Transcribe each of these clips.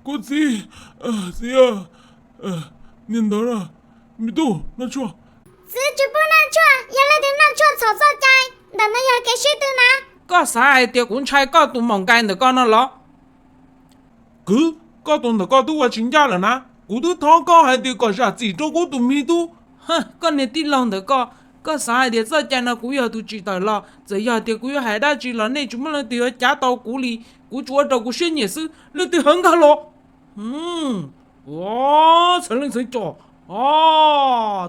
Kuv txiv, txiv, niag ntawd, me tub, noj tshuaj. Txiv tsis pub noj tshuaj, yog leej twg noj tshuaj txhaum txoj cai. Ntawm no yog kev sib tw na. Koj xav hais tias kuv ntshai koj tus maum nkai ntawm ko no los? Kwv, koj tus ntawm ko twb ua tsis ncaj lawm na. Kuv twb thov koj hais tias kom zam txim rau kuv tus me tub. Koj niag tij laug ntawm ko, koj xav hais tias txoj cai no kuv yog tus tsim tawm los? Txawm yog tias kuv yuav hais dab tsi los nej tsis muaj leej twg yuav cav tau kuv li. Kuv tsuas ua rau kuv siab nyiam xwb, leej twg heev nkag los. Txheev leej txheev cov,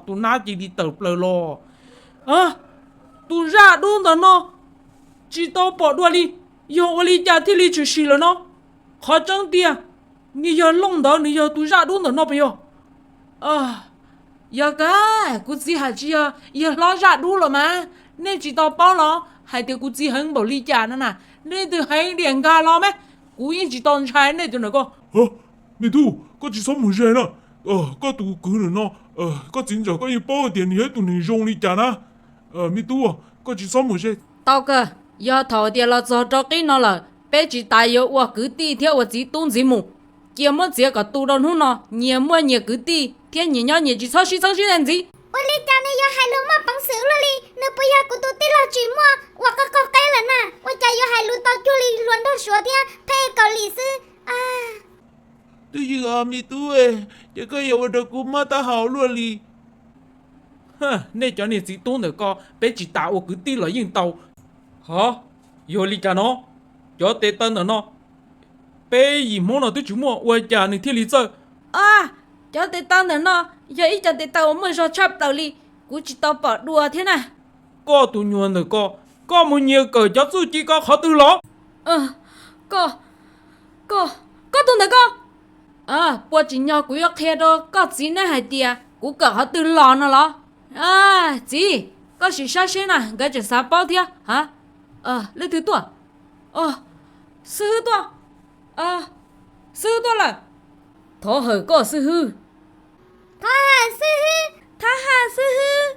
tus nab cia li tawm plaws los. Tus zaj dub ntawm no tsis tau pom dua li, yog ua li cas thiaj li tshwm sim lawm no? Qhov tseeb tiag, nws yog Looj ntawd, nws yog tus zaj dub ntawm no puas yog? Yog kawg, kuv txiv hais tsis yog yawg hlob zaj dub los mas. Nej tsis tau paub los hais tias kuv txiv heev npaum li cas no na? Nej leej twg heev diam nkag los mas, kuv yeej tsis tau ntshai nej tus ntawm ko. Me tub, koj tsis txhob mus ze na. Koj tus kwv ntawm no, koj txiv ntawm koj yeej paub tias nws yog ib tug neeg zoo li cas na. Me tub, koj tsis txhob mus ze. Tau kawg, yog thaum tias los txog rau qib no lawm, peb tsis tas yuav ua kwv tij thiab ua txiv tub ntxiv mus. Cia muab txiav kom tu rau hnub no, nyias muaj nyias kwv tij thiab nyias nyob nyias, tsis txhob sib txheeb sib ntxhi ntxiv. Ua li cas nws yuav hais lus muaj peev xwm luaj li? Nws puas yog kuv tus tij laug tsis muaj uas qaug qaug qeb lawm na? Ua cas yuav hais lus tau cuag li hluas nraug Suav thiab phab Kaus Lim xwb? Twb yog me tub, ces koj yuav ua rau kuv mob taub hau luaj li. Nej cov niag txiv tub ntawm ko, peb tsis tas ua kwv tij los yeej tau. Hov, yog li cas no? Cov tes taw ntawm no, peb yim Hmoob no twb tsis muaj, ua cas nws thiaj li txawj? Cov tes taw ntawm no yog ib co tes taw uas muaj zog tshaj plaws li, kuv tsis tau pom dua thiab na. Koj tus nyuag ntawm ko, koj mus nyiag kawm cov txuj ci ko qhov twg los? Koj, koj, koj tus ntawm ko, puas tsim nyog kuv yuav qhia rau koj txiv neb hais tias kuv kawm qhov twg los no los? Txiv, koj sim saib seb na, nkawd tseem xav paub thiab. Leej twg tuaj? Xib hwb tuaj. Xib hwb tuaj lawm. Thov hawm koj xib hwb. Thov hawm xib hwb. Thov hawm xib hwb.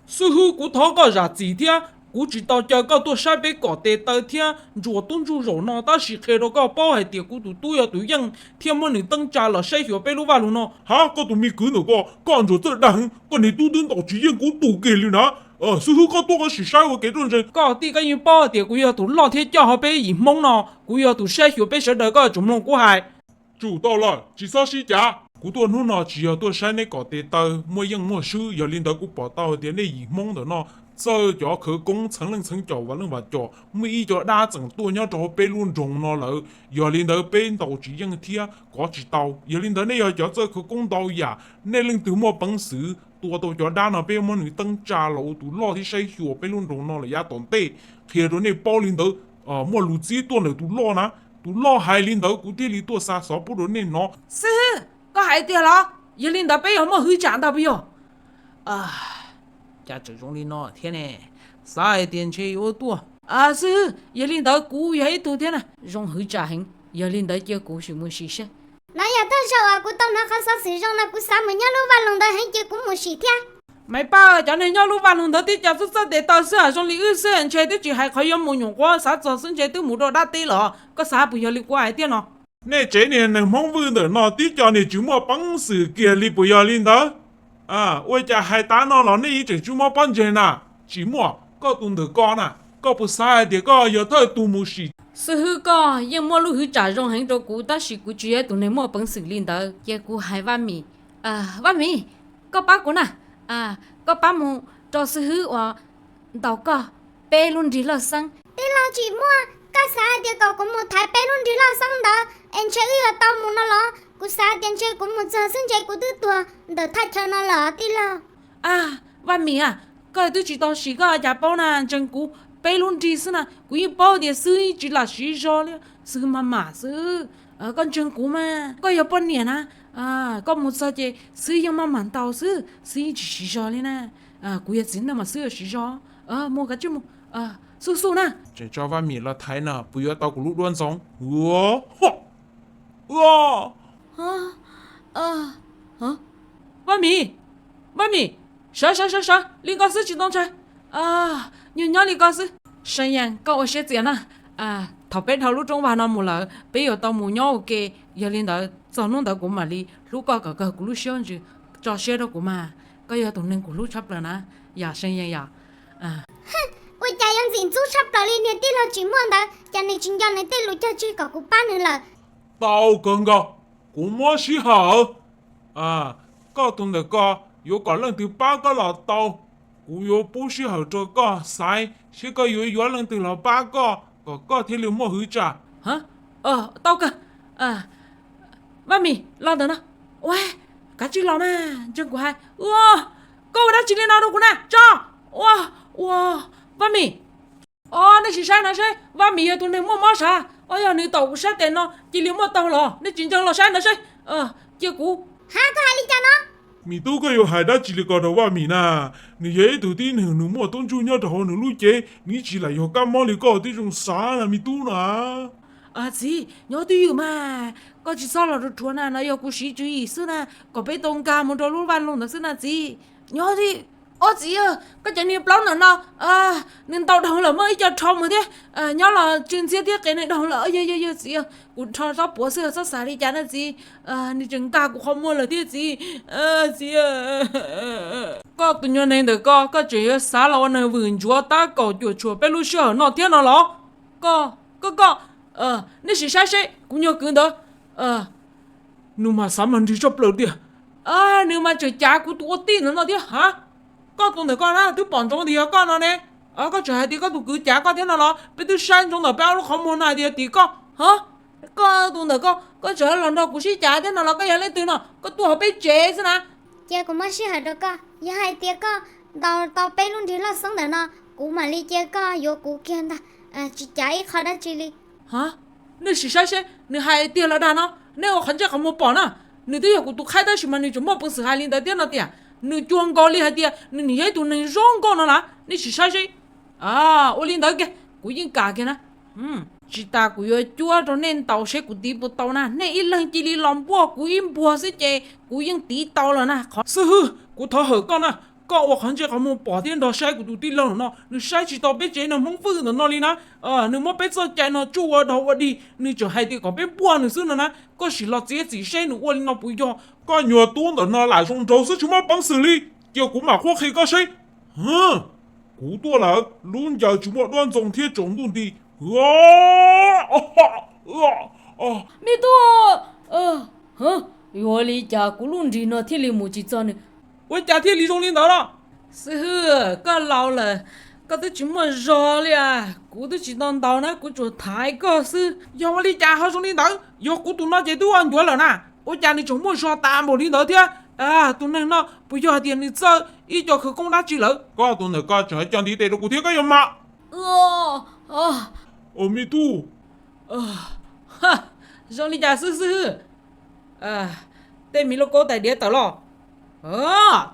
Xib hwb, kuv thov koj zam txim thiab. Kuv tsis tau caw koj tuaj saib peb kom tes taw thiab ntsuas tub ntsuj zaum no, tab sis qhia rau koj paub hais tias kuv tus tub yog tus yeej thiab muab nws teeb tsa los saib xyuas peb lub vaj lug no. Hab, koj tus me kwv ntawm ko, koj ntsuas txawj dag heev, koj niag tub twb ntaus tsis yeej kuv tus kiag li na. Xib hwb, koj tuaj koj sim saib ua kev ruaj ntseg. Koj tij, koj yeej paub tias kuv yog tus loj thiab coj hauv peb yim Hmoob no, kuv yog tus saib xyuas peb sawv daws, koj tsum mloog kuv hais. Tsum tau lawm, tsis txhob sib cav. Kuv tuaj hnub no tsis yog tuaj saib neb kom tes taw muaj yeej muaj swb, yog li ntawd kuv pom tau hais tias nej yim Hmoob ntawm no txawj cov khawv koob txheev leej txheev cov, vam leej vam cov, muaj ib co dab tseem tuaj nyob rau hauv peb lub nroog no lawm. Yog li ntawd peb ntaus tsis yeej thiab kov tsis tau. Yog li ntawd nej yog cov txawj khawv koob ntau yam, nej leej twg muaj peev xwm tua tau cov dab no, peb muab nws teeb tsa los ua tus loj thiab saib xyuas peb lub nroog no lawm yav tom ntej. Qhia rau nej paub li ntawd, muaj lus txib tuaj ntawm tus loj na. Tus loj hais li ntawd kuv thiaj li tuaj xa xov pub rau nej hnov. Xib hwb, koj hais tiag los? Yog li ntawd peb yuav muaj hwv tsam ntau puas yog? Cas tseem zoo li no thiab ne? Xav hais tias ntshe yuav tuaj. Xib hwb, yog li ntawd kuv yog ib tug thiab na, zoo hwv tsam heev. Yog li ntawd cia kuv sim mus sim seb. No yog thawj zaug uas kuv tau hnov qhov xov xwm zoo no, kuv xav mus nyob lub vaj loog ntawd heev, cia kuv mus sim thiab. Maiv Paj, cov neeg nyob lub vaj loog ntawd twb cov txawj txawj tes taw xwb, zoo li wb xwb ntshe twb tsis hais qhov yuav mus nyuam quab, xav txog xwb ntshe twb mus rau dab teb los. Koj xav puas yog li kuv hais tiag no? Nej tsev niag neeg Hmoob Vwj ntawm no tib co niag tsis muaj peev xwm kiag li puas yog li ntawd? Ua cas hais tas no los nej yeej tseem tsis muaj pob ntseg na? Tsis muaj, koj tus ntawm ko na, koj puas xav hais tias koj yog thawj tug mus sim? Xib hwb, koj yeej muaj lub hwv tsam zoo heev rau kuv, tab sis kuv tsis yog tus neeg muaj peev xwm li ntawd, cia kuv hais Vaj Mim. Vaj Mim, koj pab kuv na, koj pab mus rau xib hwb uas ntaus koj peb lub nrig loj xeeb. Tij laug, tsis muaj, koj xav hais tias kom kuv mus thaiv peb lub nrig loj xeeb ntawd es ntshe wb yuav tau mus no los? Kuv xav tias ntshe kuv mus txog xwb ntshe kuv twb tuag ntawm thaj chaw no lawm tij laug. Vaj Mim a, koj twb tsis tau sim koj cas paub na, ntseeg kuv, peb lub nrig xwb na, kuv yeej paub tias xib hwb tsis lam siv zog li, xib hwb maj mam xwb. Koj ntseeg kuv mas, koj yog poj niam na, koj mus txog ces xib hwb yeej maj mam ntaus xwb, xib hwb yeej tsis siv zog li na. Kuv yog txiv neej mas xib hwb yuav siv zog. Mus kav tsij mus, xub xub na. Tseem tso Vaj Mim los thaiv no puas yuav tau kuv lub duab ntxoov? Ua, ua. Vaj Mim, Vaj Mim, sawv sawv sawv sawv, li ko xwb tsis tau ntshai. Nyob nyob li ko xwb. Sa Yees, koj ua siab txias na. Thaum peb dhau lub rooj vag no mus lawm, peb yuav tau mus nyob ua ke. Yog li ntawd txog hnub ntawd kuv mam li hlub koj kom kawg kuv lub siab ntsws. Tso siab rau kuv mas, koj yog tus neeg kuv hlub tshaj plaws na, yom See Yees yom? Ua cas yuav ntxim ntxub tshaj plaws li, niag tij laug tsis muaj ntawd, cas nws tsis nco nws tej lus cog tseg kom kuv pab nws lawm? Tau kawg nkaus, kuv muab sij hawm. Koj tus ntawm ko yuav kom leej twg pab koj los tau, kuv yuav pub sij hawm rau koj xaiv seb koj yuav yuav leej twg los pab koj kom koj thiaj li muaj hwv tsam. Tau kawg. Vaj Mim, los ntawm no. Ua, kav tsij los mas, ntseeg kuv hais. Koj ua dab tsi li no rau kuv na, tso. Ua, ua, Vaj Mim. Os, nej sim saib no seb, Vaj Mim yog tus neeg muaj mob sav. Os, yog nws tom kuv sab tes no cia li muaj taug los, nej tsis ntseeg los saib no seb. Cia kuv. Ha, koj hais li cas no? Me tub, koj yuav hais dab tsi li ko rau Vaj Mim na? Nws yog ib tug tib neeg, nws muaj tub ntsuj nyob rau hauv nws lub cev, nws tsis lam yog kab mob li koj tib zoo xav na me tub na. Txiv, nyob twj ywm mas, koj tsis txhob los rhuav rhuav na, no yog kuv siv tswv yim xwb na, kom peb tau nkag mus rau lub vaj loog ntawd xwb na txiv. Nyob twj, os txiv, koj cov niag plaub ntawm no, nws ntaus dhau lawm, muaj ib co rho mus thiab, nyob los tsw ntxhiab thiab qias neeg dhau lawm. Yog yog yog txiv, kuv rho tsob puav xwb, txhob xav li cas na txiv. Nws tseem nkag kuv qhov muag lawm thiab txiv. Txiv, koj tus nyuag neeg ntawm ko, koj tseem yuav xav los ua neeg vwm ntsuav tab kaum cuam tshuam peb lub sij hawm no thiab no los? Koj, koj, koj, nej sim saib seb kuv nyuag kwv ntawd, nws mas xav mas nrig tshaj plaws tiag. Nws mas tseem cav kuv tus ua tij ntawm no thiab ha. Koj tus ntawm ko na, twb pom ntsoov tias yog koj no ne. Koj tseem hais tias koj tus kwv cav koj thiab no los? Peb twb saib ntsoov ntawm peb ob lub qhov muag no hais tias tim koj ha. Koj tus ntawm ko, koj tseem los nrog kuv sib cav thiab no los? Koj yog leej twg no? Koj tuaj hauv peb tsev xwb na. Cia kuv muab sij hawm rau koj, yog hais tias koj ntaus tau peb lub nrig loj xoob ntawm no, kuv mam li cia koj yuav kuv kiag ntag, tsis cav ib qho dab tsi li. Ha, nej sim saib seb nws hais tiag los dag no, nej ua qhov ntsej qhov muag pom na. Nws twb yog kuv tus khaib tab sis mas nws tseem muaj peev xwm hais li ntawd thiab no tias, nws cuag nkaus li hais tias nws nim yog ib tug neeg zoo nkauj no las, nej sim saib seb. Ua li ntawd kiag, kuv yeej kam kiag na. Tsis tas kuv yuav cuab rau nej ntaus seb kuv tiv puas tau na, nej ib leeg cia li los npuaj kuv ib npuag xwb ces kuv yeej tiv tau lawm na. Qhov xib hwb, kuv thov hawm koj na, koj ua qhov ntsej qhov muag pom thiab nrog saib kuv tus tij laug no, nws saib tsis tau peb tsev neeg Hmoob Vwj ntawm no li na. Nws muab peb txoj cai no tsuj ua dog ua dig, nws tseem hais tias kom peb npuaj nws xwb no na. Koj sim los txiav txim seb nws ua li no puas yog. Koj nyuag tub ntawm no lam zoo nraug xwb, tsis muaj peev xwm li. Cia kuv mam qhuab qhia koj seb. Kuv tuaj lawm, lub ncaws tsis muaj duab ntxoo thiab tsaus ntuj nti. Me tub, yuav li cas kuv lub nrig no thiaj li mus tsis txog nws? Ua cas thiaj li zoo li ntawd los? Xib hwb, koj laus lawm, koj twb tsis muaj zog li as. Kuv twb tsis tau ntaus na, kuv tsuas thaiv koj xwb. Yog ua li cas ho zoo li ntawd? Yog kuv tus no ces twb ua ncuav lawm na. Ua cas nws tseem muaj zog tas npaum li ntawd thiab? Tus neeg no puas yog hais tias nws txawj ib co khawv koob dab tsi lawm? Koj tus ntawm ko tseem coj ntiv tes rau kuv thiab koj yuav mam. Ua me tub, zoo li cas xwb xib hwb? Tej me lub kaub tais diav tawm los,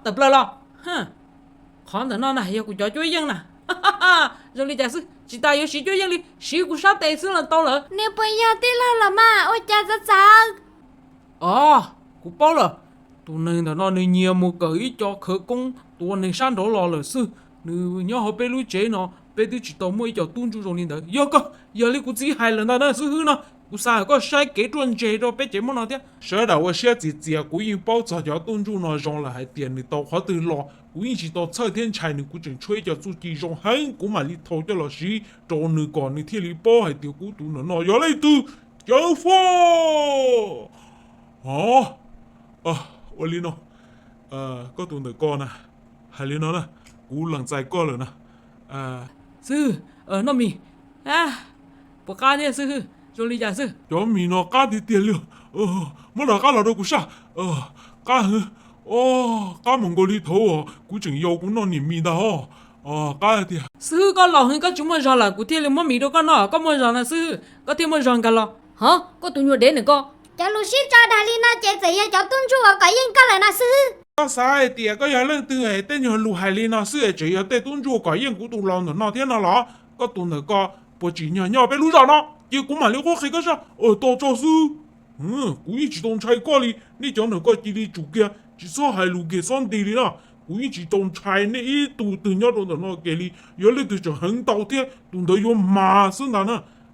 tawm plaws los. Qhov ntawm no na yog kuv cov cuab yeej na. Zoo li cas xwb, tsis tas yuav siv cuab yeej li, siv kuv sab tes xwb los tau lawm. Nws puas yog tij laug los mas, ua cas txawv txawv? Os, kuv paub lawm. Tus neeg ntawm no nws nyias mus kawm ib co khawv koob tua neeg sab nraud los lawm xwb. Nws nyob hauv peb lub tsev no, peb twb tsis tau muaj ib co tub ntsuj zoo li ntawd. Yog koj, yog li kuv txiv hais lawm ntag na xib hwb no, kuv xav kom koj saib kev ruaj ntseg rau peb tsev Hmoob no thiab. Sawv daws ua siab txias txias, kuv yeej paub txog cov tub ntsuj no zoo lawm hais tias nws tau qhov twg los, kuv yeej tsis tau txhawj thiab ntshai nws, kuv tseem tshuav ib co txuj ci zoo heev, kuv mam li thau coj los siv rau nws kom nws thiaj li paub hais tias kuv tus ntawm no yog leej twg. Cawv fo. Ua li no, koj tus ntawm ko na, hais li no na, kuv lees txais koj lawm na. Xib hwb, noj mis, puas qab thiab xib hwb? Zoo li cas xwb? Cov mis no qab tiag tiag li. Muab rov qab los rau kuv saj. Qab, qab mus nkaus li thaud kuv tseem yau kuv noj niam mis ntag os. Qab tiag. Xib hwb, koj laus heev koj tsis muaj zog lawm kuv thiaj li muab mis rau koj noj, koj muaj zog na xib hwb, koj thiaj muaj zog nkag los. Hov, koj tus nyuag dev ntawm ko. Cov lus sib tso dag li no ces txawm yog cov tub ntsuj uas kom yeej koj lawm no xib hwb. Koj xav hais tias koj yog leej twg es tej nyuag lus hais li no xwb es tseem yog tej tub ntsuj kom yeej kuv tus laus ntawm no thiab no los? Koj tus ntawm ko puas tsim nyog nyob peb lub zos no? Cia kuv mam li qhuab qhia koj saj. Tos tso xwb. Kuv yeej tsis tau ntshai koj li. Nej cov ntawm ko cia li tsum kiag, tsis txhob hais lus kiag txhob nti li na. Kuv yeej tsis tau ntshai nej ib tug twg nyob rau ntawm no kiag li. Yog leej twg tseem heev ntau thiab tus ntawd yuav mas xwb ntag na.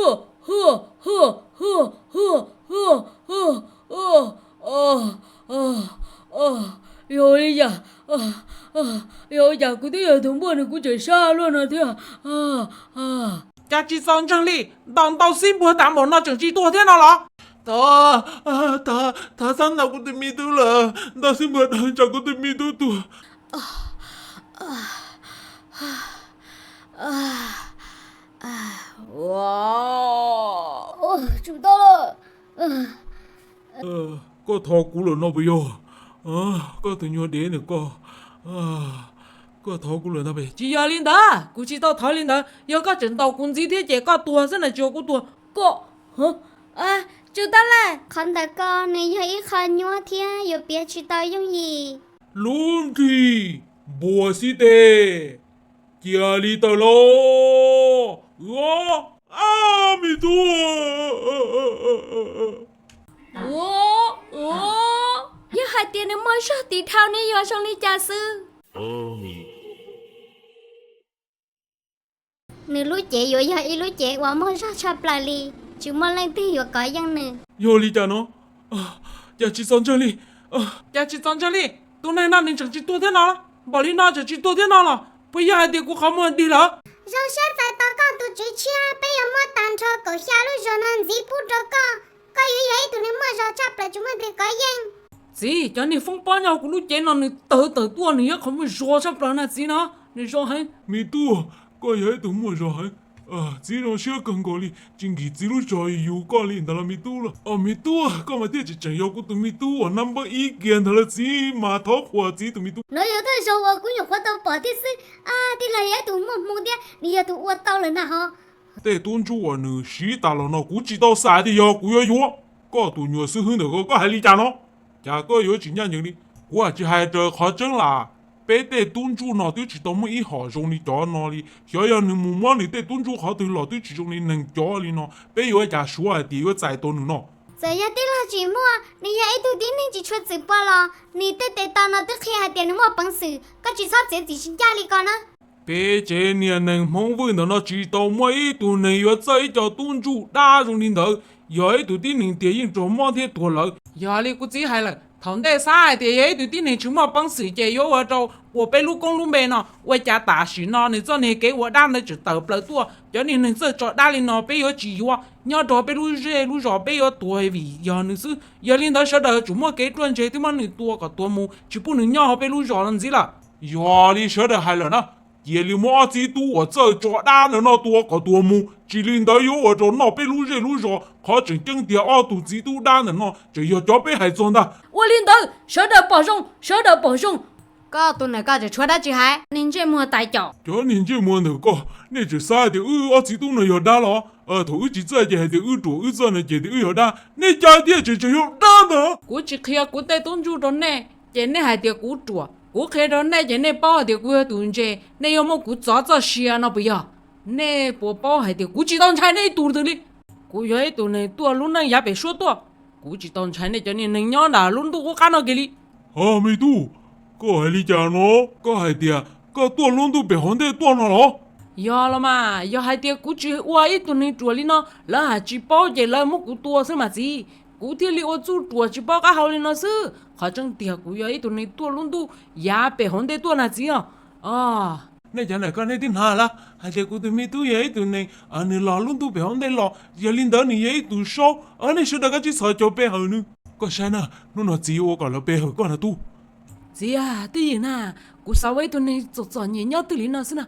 Hu, hu, hu, hu, hu, hu, hu, hu, hu. Yog li cas, yog li cas kuv twb yog tus npuaj nws kuv tseem sab luaj no thiab. Cas tsis txaus ntseeg li, ntaus ntaus xib npuag tas npaum no tseem tsis tuag thiab no los? Thov, thov, thov txhob ntaus kuv tus me tub lawm, ntaus xib npuag dhau tsam kuv tus me tub tuag. Tsum tau lawm. Koj thov kuv lawm no puas yog? Koj tus nyuag dev ntawm koj, koj thov kuv lawm ntag. Tsis yog li ntawd, kuv tsis tau thov li ntawd. Yog koj tseem ntaus kuv ntxiv thiab ces koj tuag xwb na, tsis yog kuv tuag. Koj, tsum tau lawm. Qhov ntawm ko nws yog ib qho nyuaj thiab yuav piav tsis tau yooj yim. Lub nrig npua xib teg, cia li tawm los. Me tub, yog hais tias nws muaj zog tiv dhau ne yog zoo li cas xwb? Nws lub cev yuav yog ib lub cev uas muaj zog tshaj plaws li, tsis muaj leej twg yuav kov yeej nws. Yog li cas no? Cas tsis txaus ntseeg li, cas tsis txaus ntseeg li, tus neeg no nws tseem tsis tuag thiab no, npaum li no tseem tsis tuag thiab no los? Puas yog hais tias kuv qhov muag dig lawm? Zoo siab txais tos koj tus tswv tshiab, peb yuav muab tag nrho kaum xya lub zog no ntxiv pub rau koj. Koj yuav yog ib tug neeg muaj zog tshaj plaws tsis muaj leej twg kov yeej. Txiv, cov niag foob pob nyob kuv lub cev no nws tawm tawm tuaj, nws yog qhov muag zog tshaj plaws na txiv no, nws zog heev. Me tub, koj yog ib tug muaj zog heev. Txiv zoo siab kawg nkaus li, tsis nkim txiv lub zog yug koj li ntawd los me tub los? Os me tub, koj mas thiaj tseem tseem yog kuv tus me tub uas nab npawb ib kiag ntawd lawm, txiv mas thov qhuas txiv tus me tub. No yog thawj zaug uas kuv nyuam qhuav tau pom thiab xwb. Tij laug yog ib tug muaj hmoo thiab nws yog tus ua tau lawm ntag hos. Tej tub ntsuj uas nws siv tas los no kuv tsis tau xav tias yog kuv yuav yuav. Koj tus nyuag xib hwb ntawm ko, koj hais li cas no? Cas koj yuav tsis ncaj ncees li? Kuv tsis hais raws qhov tseeb las, peb tej tub ntsuj no twb tsis tau muaj ib hom zoo li cov no li. Xyov yog nws mus muab nws tej tub ntsuj qhov twg los twb tsis zoo li neeg cov li no, peb yuav ua cas suav hais tias yuav txais tau nws no? Txawm yog tij laug tsis muaj, nws yog ib tug tib neeg tsis tshua txwm pua los nws tej tes taw no twb qhia hais tias nws muaj peev xwm, koj tsis txhob txiav txim tsis ncaj li ko na. Peb tsev niag neeg Hmoob Vwj ntawm no tsis tau muaj ib tug neeg yuav txawj ib co tub ntsuj dab zoo li ntawd. Yog ib tug tib neeg tiag yeej raug mob thiab tuag lawm. Yog li kuv txiv hais lawm, thaum ntej xav hais tias yog ib tug tib neeg tsis muaj peev xwm ces yuav ua rau uas peb lub koob lub npe no ua cas tam sim no nws txoj niag kev ua dab ntawd tseem tawm plaws tuaj. Cov niag neeg txawj tso dab li no peb yuav tsis yuav nyob rau peb lub zej lub zos, peb yuav tuag vim yog nws xwb. Yog li ntawd sawv daws tsum muaj kev ruaj ntseg thiab muab nws tua kom tuag mus, tsis pub nws nyob hauv peb lub zos no ntxiv lawm. Yog li sawv daws hais lawm na, cia li muab ob txiv tub uas txawj tso dab ntawm no tua kom tuag mus, tsis li ntawd yuav ua rau noj peb lub zej lub zos. Qhov tseem ceeb tiag ob tug txiv tub dab ntawm no tseem yog cov peb hais txog ntag. Ua li ntawd sawv daws pom zoo, sawv daws pom zoo. Koj tus ntawm ko tseem tshuav dab tsi hais? Niag ntsej muag tais caum. Cov niag ntsej muag ntawm ko, nej tseem xav tias wb ob txiv tub no yog dab los? Thaum wb tsis txawj ces hais tias wb ruam, wb txawj no ces tias wb yog dab. Nej cas tias tseem tseem yog dab ntag? Kuv tsis qhia kuv tej tub ntsuj rau nej ces nej hais tias kuv ruam, kuv qhia rau nej ces nej paub hais tias kuv yog tus ntse, nej yuav muab kuv txov txoj sia no puas yog? Nej puas paub hais tias kuv tsis tau ntshai nej ib tug twg li. Kuv yog ib tug neeg tuaj lub neej yav pem suab tuaj, kuv tsis tau ntshai nej cov niag neeg nyob nram lub ntuj qub qab no kiag li. Ho me tub, koj hais li cas no? Koj hais tias koj tuaj lub ntuj pem hauv ntej tuaj no los? Yog los mas, yog hais tias kuv tsis ua ib tug neeg ruam li no, lawv hais tsis paub ces lawv muab kuv tua xwb mas txiv. Kuv thiaj li ua txuj ruam tsis paub qab hau li no xwb. Qhov tseeb tiag kuv yog ib tug neeg tuaj lub ntuj yav pem hauv ntej tuaj na txiv os. Nej cov ntawm ko nej twb hnov lawm hais tias kuv tus me tub yog ib tug neeg, nws los lub ntuj pem hauv ntej los, yog li ntawd nws yog ib tug saub. Nej sawv daws kav tsij txhob caum pe hawm nws. Koj saib na, hnub no txiv yuav ua kom lawv pe hawm koj na tub. Txiv, twb yog na, kuv xav ua ib tug neeg txom txom nyem nyob twg li no xwb na.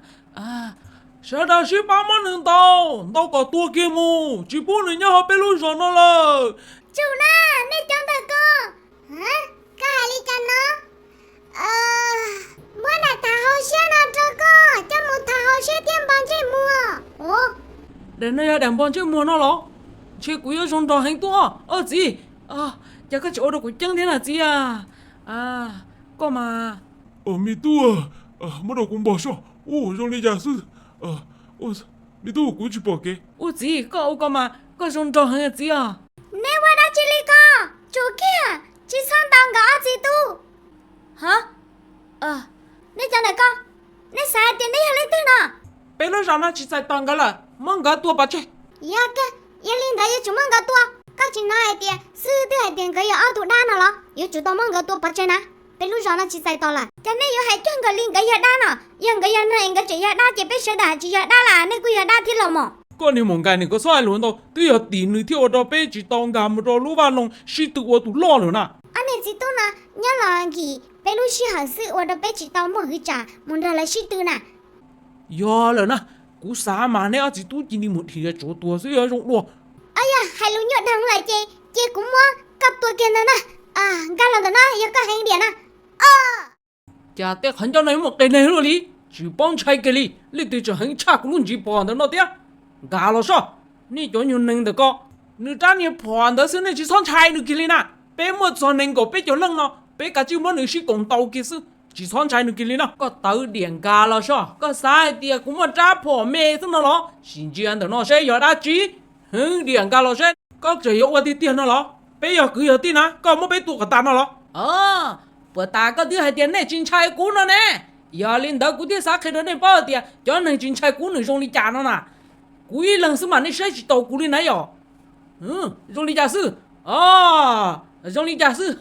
Sawv daws sib pab muab nws ntaus, ntaus kom tuag kiag mus, tsis pub nws nyob hauv peb lub zos no lawm. Tsum na, nej cov ntawm ko, koj hais li cas no? Muab daim tawv hauv siab no rau koj coj mus tawv hauv siab thiab npog ntsej muag. Daim no yog daim npog ntsej muag no los? Ntshe kuv yuav zoo nraug heev tuaj. Txiv, cas koj tsis ua rau kuv ceeb thiab na txiv? Koj mas. Me tub, muab rau kuv npog soj. Ua zoo li cas xwb? Me tub, kuv tsis pom kev. Ua txiv, koj ua ko mas koj zoo nraug heev txiv os. Neb ua dab tsi li ko? Tsum kiag, tsis txhob ntaus nkawd ob txiv tub. Ha, nej cov ntawm ko, nej xav hais tias neb yog leej twg no? Peb lub zos no tsis txais tos nkawd lawm, muab nkawd tua pov tseg. Yog, yog li ntawd yuav tsum muab nkawd tua. Koj tsis hnov hais tias xib hwb twb hais tias nkawd yog ob tug dab no los? Yuav tsum tau muab nkawd tua pov tseg na. Peb lub zos no tsis txais tos lawm. Cas nej yuav hais cuag nkawd li nkawd yog dab no? Yog nkawd yog neeg nkawd tseem yog dab ces peb sawv daws tsis yog dab las, nej kuj yog dab thiab los mas. Koj niag maum nkais, nws koj txhob hais lus ntau, twb yog tim nws thiaj ua rau peb tsis tau nkag mus rau lub vaj loog sib tw ua tus loj lawm na. Ob niag txiv tub no nyob los nkim peb lub sij hawm xwb ua rau peb tsis tau muaj hwv tsam mus nrog lawv sib tw na. Yog lawm na, kuv xav mas neb ob txiv tub cia li mus dhia tsuav tuag xwb yuav zoo dua. Yog hais lus nyuaj dheev lawm ces cia kuv muab koj tua kiag ntawm no, nkag los ntawm no yog koj heev diam na. Cas tej qhov ncauj no yuav muaj qias neeg luaj li, tsis paub ntshai kiag li, leej twg tseem heev tshaj kuv lub ntsis phom ntawm no thiab. Nkag los soj, nej cov nyuag neeg ntawm ko, nws rab niag phom ntawd xwb nej tsis txhob ntshai nws kiag li na. Peb muaj txog nees nkaum peb caug leej no, peb kav tsij muab nws sib koom ntaus kiag xwb, tsis txhob ntshai nws kiag li no. Koj tawv diam nkag los soj, koj xav hais tias kuv muaj rab phom me xwb no los? Sim ntsia ntawm no seb yog dab tsi. Heev diam nkag los seb, koj tseem yuav ua tiag tiag no los? Peb yog kwv yog tij na, koj muab peb tua kom tas no los? Puas tas koj twb hais tias nej tsis ntshai kuv no ne. Yog li ntawd kuv thiaj xav qhia rau nej paub tias cov neeg tsis ntshai kuv nws zoo li cas no na. Kuv ib leeg xwb mas nej saib tsis taus kuv li na yom. Zoo li cas xwb? Zoo li cas xwb?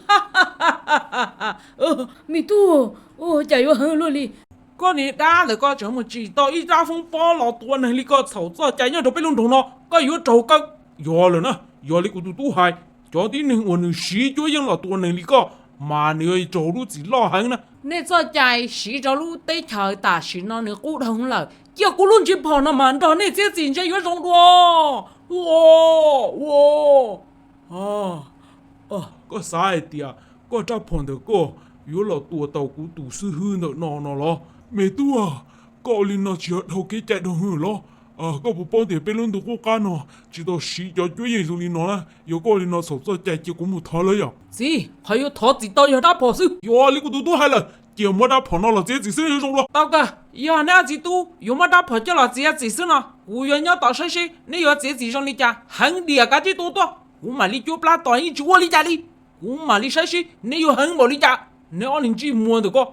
Me tub, cas yuav heev luaj li. Koj niag dab ntawm ko tseem mus tsim tau ib rab foob pob los tua neeg li ko txhaum txoj cai nyob rau peb lub nroog no, koj yuav raug kaw. Yog lawm na, yog li kuv tus tub hais, cov tib neeg uas nws siv cuab yeej los tua neeg li koj, mas nws yuav raug lub txim loj heev na. Nej txoj cai siv rau lub teb chaws tam sim no nws qub dhau lawm, cia kuv lub ntsis phom no mas nrog nej txiav txim ntshe yuav zoo dua. Koj xav hais tias koj rab phom ntawm koj yuav los tua tau kuv tus xib hwb ntawm no no los? Me tub, koj ua li no tsis yog dhau kev cai dhau hwv los? Koj puas paub tias peb lub ntuj qub qab no tsis tau siv cov cuab yeej zoo li no na. Yog koj ua li no txhaum txoj cai cia kuv mus thov lawv yom. Txiv, qhov yuav thov txim tau yog rab phom xwb. Yog li kuv tus tub hais lawm, cia muab rab phom no los txiav txim xwb yuav zoo dua. Tau kawg, yog neb ob txiv tub yuav muab rab phom coj los txiav txim xwb no, kuv yuav nyob tos saib seb neb yuav txiav txim zoo li cas. Heev diam kav tsij tua tuaj, kuv mam li cuab plab tos yeej tsis ua li cas li. Kuv mam li saib seb neb yuav heev npaum li cas, neb ob niag ntsej muag ntawm ko.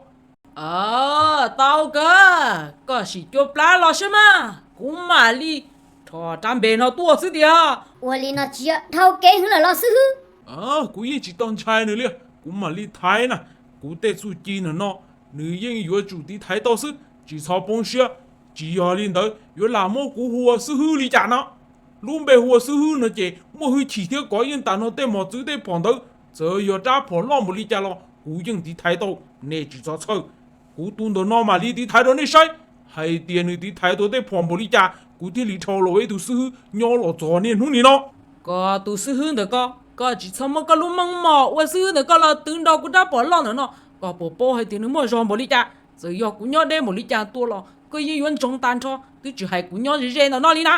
Tau kawg, koj sim cuab plab los saib mas, kuv mam li rho rab npe no tuaj xwb tiag. Ua li no tsis yog dhau kev hwv lawm los xib hwb? Kuv yeej tsis tau ntshai nws li, kuv mam li thaiv na. Kuv tej txuj ci ntawm no, nws yeej yuav tsum tiv thaiv tau xwb, tsis txhob poob siab. Tsis yog li ntawd yuav lam muab kuv hu ua xib hwb li cas no. Lub npe hu ua xib hwb no ces muaj hwj chim thiab kov yeej tas no tej mos txwv tej phom ntawd, txawm yog rab phom loj npaum li cas los kuv yeej tiv thaiv tau, nej tsis txhob txhawj. Kuv tus ntawm no mam li tiv thaiv rau nej saib, hais tias nws tiv thaiv tau tej phom npaum li cas kuv thiaj li dhau los ua ib tug xib hwb nyob los txog niaj hnub nim no. Koj tus xib hwb ntawm ko, koj tsis txhob muab koj lub meej mom ua xib hwb ntawm ko los twv nrog kuv rab phom loj ntawm no. Koj puas paub hais tias nws muaj zog npaum li cas? Txawm yog kuv nyob deb npaum li cas tuaj los koj yeej yuav ntsoov tag nrho, twb tsis hais kuv nyob ze ze ntawm no li na.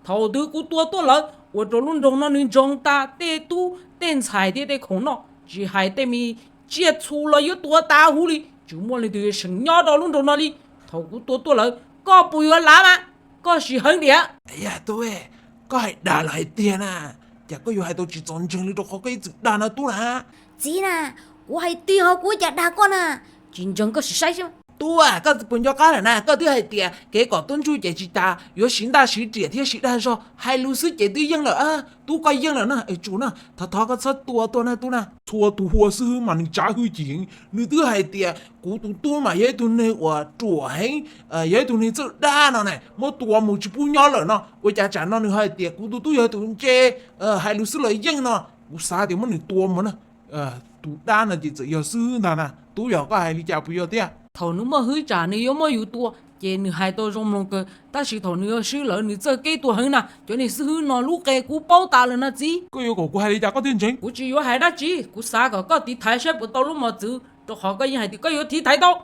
Thaum twg kuv tua tuaj lawm ua rau lub nroog no nws ntsoov tas, tej tub tej ntxhais thiab tej khoom noj tsis hais tej me tsiaj txhu los yuav tuag tas huv li, tsis muaj leej twg yuav seem nyob rau lub nroog no li. Thaum kuv tua tuaj lawm koj puas yuav lav mas? Koj sim heev diam. Yog tub, koj hais dag los hais tiag na? Cas koj yuav hais tau tsis txaus ntseeg li rau qhov koj ib txwm dag no tub na? Txiv na, kuv hais tiag ho kuv cas dag koj na? Tsis ntseeg koj sim saib xwb. Tub, koj puas nco qab lawm na? Koj twb hais tias kev kom tub ntsuj ces tsis tas, yuav siv ntaj siv riam thiab siv dag zog. Hais lus xwb ces twb yeej lawm. Tub, koj yeej lawm na, es tsum na, thov thov koj txhob tua tuaj na tub na. Txhua tus ua xib hwb mas nws tsav hwj chim heev, nws twb hais tias kuv tus tub mas yog ib tug neeg uas ruam heev, yog ib tug neeg txawj dab no na, muab tua mus tsis pub nyob lawm no. Ua cas tsam no nws hais tias kuv tus tub yog tus ntse, hais lus xwb los yeej no. Kuv xav tias muab nws tua mus na. Tus dab no ces txawm yog xib hwb ntag na. Tub, yog koj hais li cas puas yog tiag? Thaum nws muaj hwj tsam nws yuav muab yus tua, ces nws hais tau zoo mloog kawg, tab sis thaum nws yog swb lawm nws txawj kev tua heev na. Cov niag xib hwb no lub qe kuv paub tas lawm na txiv. Koj yuav kom kuv hais li cas koj thiaj ntseeg? Kuv tsis yuav hais dab tsi, kuv xav kom koj tiv thaiv saib puas tau lub mos txwv, rau qhov koj yeej hais tias koj yuav tiv thaiv tau.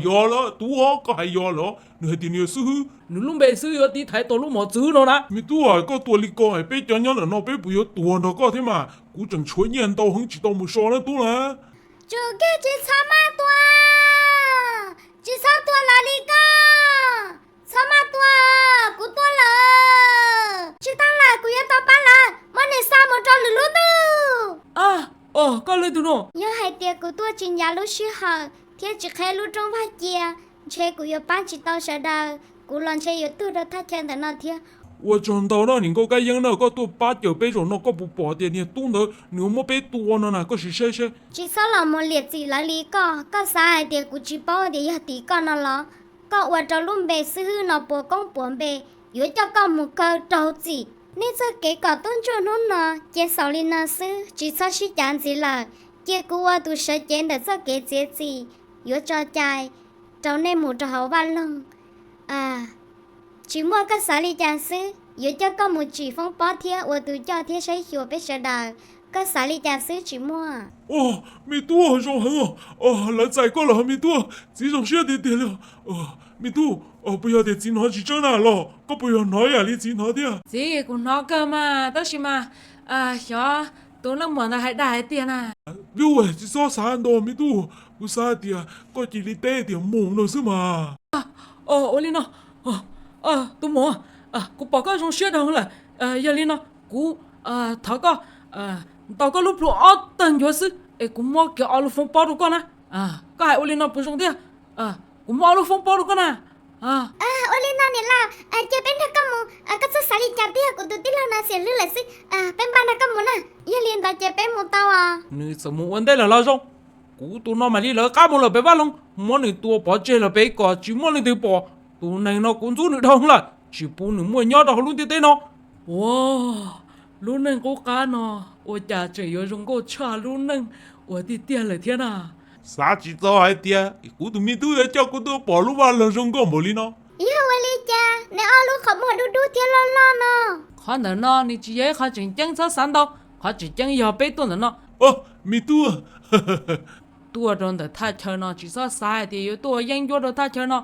Yog lawm tub, koj hais yog lawm, nws hais tias nws yog xib hwb, nws lub npe xwb yuav tiv thaiv tau lub mos txwv no na. Me tub, koj tua li ko peb cov nyob ntawm no peb puas yuav tuag nrog koj thiab mas? Kuv tseem tshuav nyiaj ntau heev tsis tau mus so na tub na. Tsum kiag, tsis txhob maj tua, tsis txhob tua lawv li ko, txhob maj tua, kuv tuaj lawm. Tsis tau lawm, kuv yuav tau pab lawv, muab nws xa mus rau lwm lub ntuj. Koj leej twg no? Yog hais tias kuv tuaj tsis ncav lub sij hawm thiab tsis qheb lub rooj vag cia, ntshe kuv yuav pab tsis tau sawv daws, kuv los ntshe yuav tuag rau thaj chaw ntawm no thiab. Ua tsaug ntau na niam nkauj Kab Yeeb na, koj tuaj pab cawm peb zaum no, koj puas pom tias niag tub ntawd nws muab peb tua no na, koj sim saib saib. Tsis txhob los mus liam txim lawv li ko, koj xav hais tias kuv tsis paub tias yog tim koj no los? Koj ua rau lub npe xib hwb no puas koob puas npe, yuav coj koj mus kaw raug txim. Nej txoj kev kom tub ntsuj hnub no cia xaus li no xwb, tsis txhob sib cav ntxiv lawm. Cia kuv ua tus sawv cev ntawm txoj kev txiav txim, yuav tso cai rau nej mus rau hauv vaj loog. Tsis muaj, koj xav li cas xwb, yuav coj koj mus tsim foob pob thiab ua tus coj thiab saib xyuas peb sawv daws. Koj xav li cas xwb, tsis muaj. Os, me tub, zoo heev os. Lawv txais koj los me tub, txiv zoo siab tiag tiag li. Me tub, puas yog tias txiv hnov tsis tseeb na los koj puas yog hnov ib yam li txiv hnov thiab? Txiv, kuv hnov kawg mas, tab sis mas xyov tus leej muam ntawd hais dag hais tiag na. Tsis txhob xav ntau me tub, kuv xav tias koj cia li teb tias mus no xwb mas. Ua li no, tus muam, kuv pom koj zoo siab dhau lawm. Yog li no, kuv thov koj ntaus koj lub plhu ob tawg ncuav xwb es kuv muab kiag ob lub foob pob rau koj na. Koj hais ua li no puas zoo thiab? Kuv muab ob lub foob pob rau koj na. Ua li no niam laus, cia peb nrog koj mus, koj txhob xav li cas, twb yog kuv tus tij laug no xiam hlwb lawm xwb, peb npaj nrog koj mus na. Yog li ntawd ces peb mus tau os. Nws txawm mus ua ntej lawm los zoo, kuv tus no mam li lawv qab mus lawm pem vaj loog, muab nws tua pov tseg lawm pem kom tsis muaj leej twg pom. Tus neeg no kuv ntxub nws dhau lawm, tsis pub nws muaj nyob rau hauv lub ntiaj teb no. Ua, lub neej qub qab no ua cas tseem yuav zoo nkauj tshaj lub neej uas tiag tiag lawm thiab na. Xav tsis txog hais tias kuv tus me tub yuav coj kuv tuaj pom lub vaj loog zoo nkauj npaum li no. Yog ua li cas nws ob lub qhov muag dub dub thiab loj loj no? Qhov ntawm no nws tsis yog ib qho tseem ceeb, txhob xav ntau. Qhov tseem ceeb yog peb tuaj ntawm no. Me tub, tuaj rau ntawm thaj chaw no tsis txhob xav hais tias yuav tuaj ua yeeb ncuab rau thaj chaw no.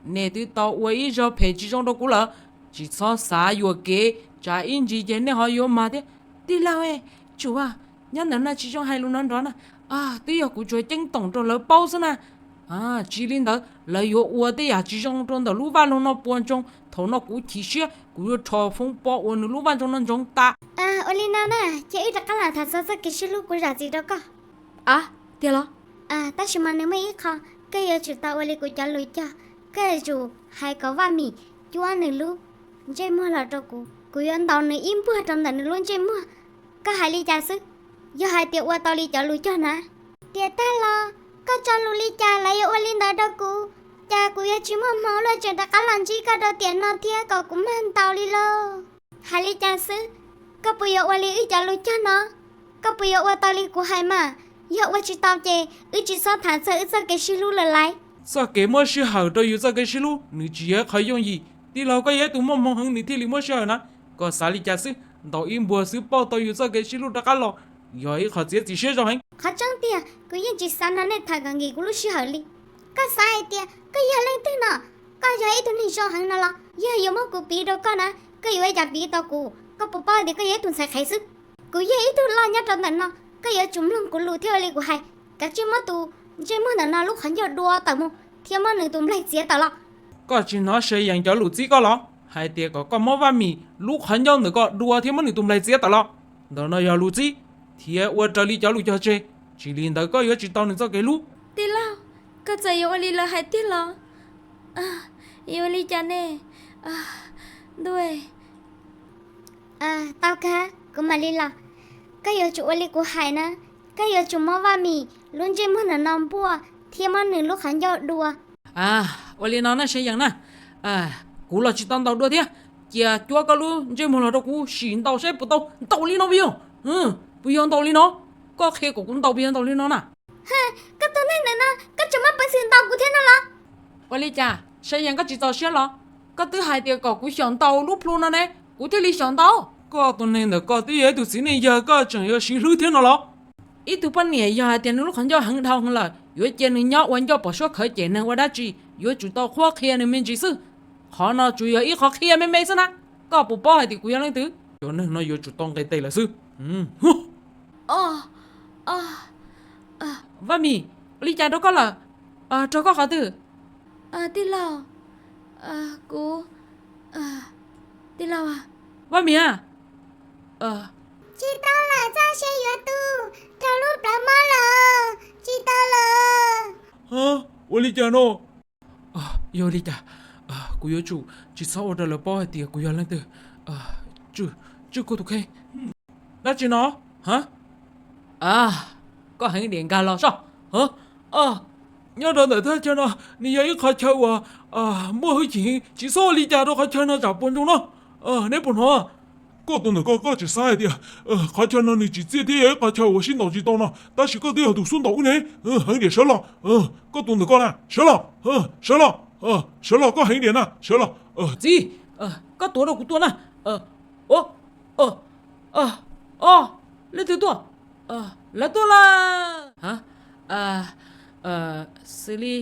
Nej twb tau ua ib zaug phem tsis zoo rau kuv lawm, tsis txhob xav yuam kev, tsam ib ntsis ces nej ho yuav mag thiab. Tij laug, tsum, nyob ntawm no tsis zoo hais lus nrov nrov na. Twb yog kuv tsuas ceeb toom rau lawv paub xwb na. Tsis li ntawd lawv yuav ua tej yam tsis zoo rau ntawm lub vaj loog no puas ntsoog. Thaum no kuv chim siab, kuv yuav rho foob pob ua nws lub vaj loog no ntsoog tas. Ua li no na, ces wb rov qab los tham txog txoj kev sib hlub kuv zam txim rau koj. A, tiag los? Tab sis mas nws muaj ib qho, koj yuav tsum tau ua li kuv cov lus cog. Koj yuav tsum hais kom Vaj Mim cuab nws lub ntsej muag los rau kuv, kuv yuav ntaus nws ib npuag rau ntawm nws lub ntsej muag. Koj hais li cas xwb? Yog hais tias ua tau li cov lus cog na. Tiam tag los koj tso lus li cas lawv yuav ua li ntawd rau kuv. Cas kuv yuav tsis muaj hmoo luaj tseem rov qab los ntsib koj rau tiam no thiab kom kuv mag ntaus li lauj. Hais li cas xwb? Koj puas yuav ua li wb cov lus cog no? Koj puas yuav ua tau li kuv hais mas? Yog ua tsis tau ces wb tsis txhob tham txog wb txoj kev sib hlub lawm lauj. Txoj kev muab sij hawm rau yus txoj kev sib hlub nws tsis yog ib qho yooj yim. Tij laug, koj yog ib tug muaj hmoo heev nws thiaj li muab sij hawm na. Koj xav li cas xwb, ntaus ib npuag xwb pauj tau yus txoj kev sib hlub rov qab los, yog ib qho txiav txim siab zoo heev. Qhov tseeb tiag, kuv yeej tsis xav nrog nej tham kom nkim kuv lub sij hawm li. Koj xav hais tias koj yog leej twg no? Koj yog ib tug neeg zoo heev no los yog yuav muab kuv piv rau koj na? Koj yuav ua cas piv tau kuv? Koj puas paub tias koj yog ib tug ntxhais qhev xwb? Kuv yog ib tug loj nyob rau ntawm no, koj yuav tsum mloog kuv lus thiab ua li kuv hais. Kav tsij muab tus ntsej muag ntawm no lub qhov ncauj dua tawm mus thiab muab nws tus nplaig txiav tawm los. Koj tsis hnov se yees cov lus txib koj los hais tias kom koj muab Vaj Mim lub qhov ncauj ntawm ko dua thiab muab nws tus nplaig txiav tawm los? Ntawm no yog lus txib thiab ua raws li cov lus cog tseg, tsis li ntawd koj yuav tsis tau nws txoj kev hlub. Tij laug, Koj txawm yuav ua li lawv hais tiag los? Yuav ua li cas ne? Ntuj, tau kawg, kuv mam li los. Koj yuav tsum ua li kuv hais na. Koj yuav tsum muab Vaj Mim lub ntsej muag no npuaj thiab muab nws lub qhov ncauj dua. Ua li no na Sav Yees na, kuv los tsis tau ntaus dua thiab. Cia cuab koj lub ntsej muag los rau kuv sim ntaus saib puas tau ntaus li no puas yog? Puas yog ntaus li no? Koj qhia kom kuv ntaus puas yog ntaus li no na? Koj tus neeg ntawm no, koj tseem muaj peev xwm ntaus kuv thiab no los? Ua li cas Sav Yees, koj tsis txaus siab los? Koj twb hais tias kom kuv xyaum ntaus lub plhu no ne, kuv thiaj li xyaum ntaus. Koj tus neeg ntawm koj twb yog ib tug txiv neej yawg, koj tseem yuav siv hlwb thiab no los? Ib tug poj niam yog hais tias nws lub qhov ncauj heev dhau heev lawm, yuav cia nws nyob ua ncauj pom suab khawv ces neeg ua dab tsi? Yuav tsum tau qhuab qhia nws me ntsis xwb. Qhov no tsuas yog ib qho qhia me me xwb na. Koj puas paub hais tias kuv yog leej twg? Cov neeg no yuav tsum tau nqis tes lawm xwb. Vaj Mim, ua li cas rau koj lawm? Raug koj qhov twg? Tij laug, kuv, tij laug, Vaj Mim a. Tsis tau lawm, txoj sia yuav tu, raug lub plawv mob lawm, tsis tau lawm. Ua li cas no? Yog li cas, kuv yuav tsum tsis txhob ua rau lawv paub hais tias kuv yog leej twg. Tswj, tswj kuv tus kheej. Dab tsi no? Koj heev diam nkag los soj. Nyob rau ntawm thaj chaw no, nws yog ib qhov chaw uas muaj hwj chim, tsis txhob ua li cas rau qhov chaw no tsam puas ntsoog no. Neb puas hnov? Koj tus ntawm koj, koj tseem xav hais tias qhov chaw no nws tsis txiaj thiab yog ib qhov chaw uas sib ntaus tsis tau no, tab sis koj twb yog tus xub ntaus wb ne. Heev diam sawv los. Koj tus ntawm koj na, sawv los, sawv los, sawv los, koj heev diam na, sawv los. Txiv, koj tuav rau kuv tuaj na. Ua, o, leej twg tuaj? Lawv tuaj lawm. Xws li